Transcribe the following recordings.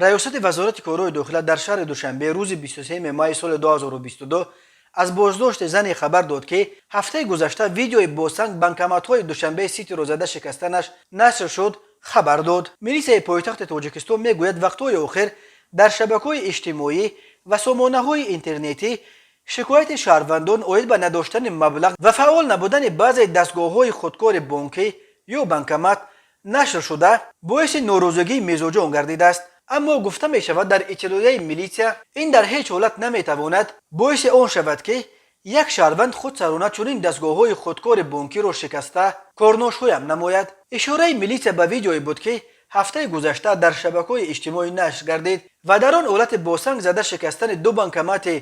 Раёсати Вазорати корҳои дохила дар шаҳри Душанбе рӯзи 23 майи соли 2022 аз боздошти зане хабар дод, ки ҳафтаи гузашта видеои бо санг банкоматҳои Душанбе Ситиро зада шикастанаш нашр шуд, хабар дод. Милисияи пойтахти Тоҷикистон мегӯяд, вақтҳои охир дар шабакаҳои иҷтимоӣ ва сомонаҳои интернетӣ шикояти шаҳрвандон оид ба надоштани маблағ ва фаъол набудани баъзе дастгоҳҳои худкори бонкӣ ё банкомат нашр шуда, боиси норозигии мизоҷон гардидааст. Аммо, гуфта мешавад дар иттилоияи милитсия, ин дар ҳеҷ ҳолат наметавонад боиси он шавад, ки як шаҳрванд худсарона чунин дастгоҳҳои худкори бонкиро шикаста, корношоям намояд. Ишораи милитсия ба видеое буд, ки ҳафтаи гузашта дар шабакаҳои иҷтимоӣ нашр гардид ва дар он ҳолати бо санг зада шикастани ду банкомати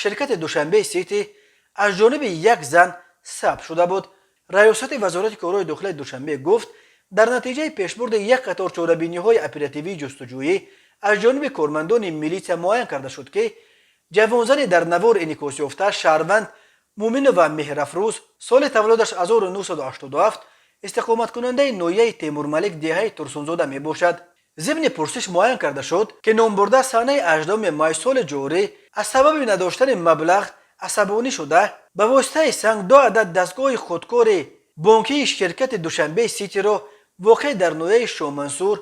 ширкати Душанбе Сити аз ҷониби як зан сабт шуда буд. Раёсати Вазорати корҳои дохилаи Душанбе гуфт, дар натиҷаи пешбурди як қатор чорабиниҳои оперативии ҷустуҷӯӣ аз ҷониби кормандони милитсия муайян карда шуд, ки ҷавонзане дар навор инъикосёфта шаҳрванд Муминова Меҳрафрӯз, соли таваллудаш 1987, истиқоматкунандаи ноҳияи Темурмалик, деҳаи Турсунзода мебошад. Зимни пурсиш муайян карда шуд, ки номбурда санаи 18 май соли ҷорӣ аз сабаби надоштани маблағ асабонӣ шуда, ба воситаи санг ду адад дастгоҳи худкори бонкии ширкати Душанбе Ситиро, воқеъ дар ноҳияи Шомансур,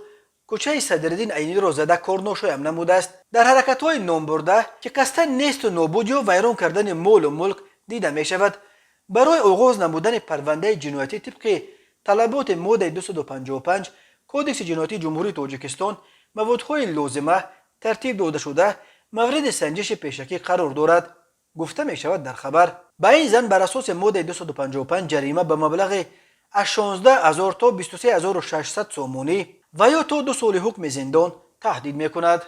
кӯчаи Садриддин Айниро зада, корношоям намудааст. Дар ҳаракатҳои номбурда, ки қасдан несту нобуд ё вайрон кардани молу мулк дида мешавад, барои оғоз намудани парвандаи ҷиноятӣ тибқи талаботи моддаи 255 Кодекси ҷиноятии Ҷумҳурии Тоҷикистон маводҳои лозима тартиб дода шуда, мавриди санҷиши пешакӣ қарор дорад, гуфта мешавад дар хабар. Ба ин зан бар асоси моддаи 255 ҷарима ба маблағи аз 16 ҳазор то 23 600 сомонӣ ва ё то 2 соли ҳукми зиндон таҳдид мекунад.